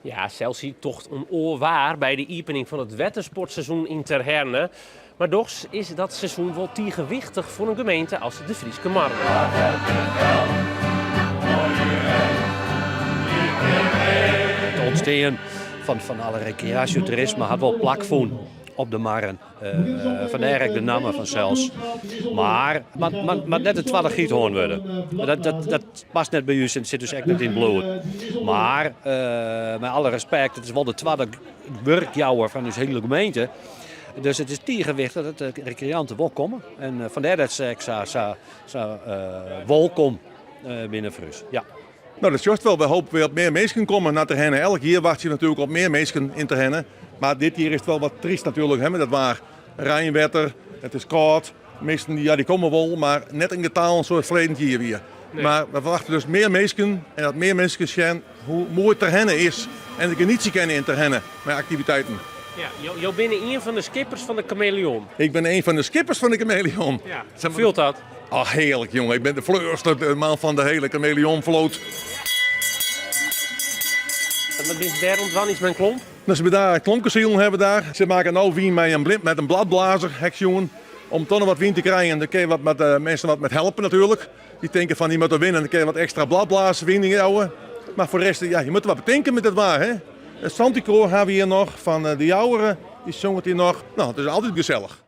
Ja, sels hy tocht in oar waar by de iepening fan it wettersportseizoen yn Terherne. Mar dochs is dat seizoen wol tige wichtich foar in gemeente as De Fryske Marren. It ûntstean fan alle rekreaasjetoerisme hat wol plakfûn op de marren. Fandêr ek de namme fansels. Mar moat moat net de twadde Giethoorn wurde. Dat, dat, dat past net by ús en sit ús ek net yn it bloed. Mar mei alle respekt, it is wol de twadde wurkjouwer fan ús hiele gemeente. Dus it is tige wichtich dat de rekreanten wol komme. En fandêr dat se ek sa, sa, sa wolkom binne foar ús. Ja. No, dat sjochst wol. Wy hoopje wer op mear minsken komme nei Terherne. Elk jier wachtsje we natuerlik op mear minsken yn Terherne. Mar dit jier is it wol wat tryst natuerlik, hè, met dat waar. Reinwetter, it is kâld. Minsken ja, dy komme wol, mar net yn getalen soas ferleden jier wie. Mar we ferwachte dus mear minsken en dat mear minsken sjen hoe moai Terherne is en genietsje kinne yn Terherne mei aktiviteiten. Ja, jo binne ien fan de skippers fan de Kameleon. Ik bin ien fan de skippers fan de Kameleon. Ja, hoe fielt dat? Ach, hearlik jonge. Ik bin de fleurste man fan de hele Kameleonvloot. Wat binne se dêr oan it dwaan, iets mei in klomp? No, se binne daar klompkesilen hawwe daar. Se maken no wyn mei in blimp met in bladblazer, ha ik sjoen. Om toch noch wat wyn te krijen, dan kin je wat met de minsken wat met helpe natuerlik. Dy tinke fan dy moatte winne, dan kin je wat ekstra bladblazerswyn jouwe. Mar foar de rest, ja, je moatte wat betinke met dit waar, hè. It shantykoar hawwe we hjir noch fan De Jouwere, dy sjonget hjir noch. No, it is altyd gesellich.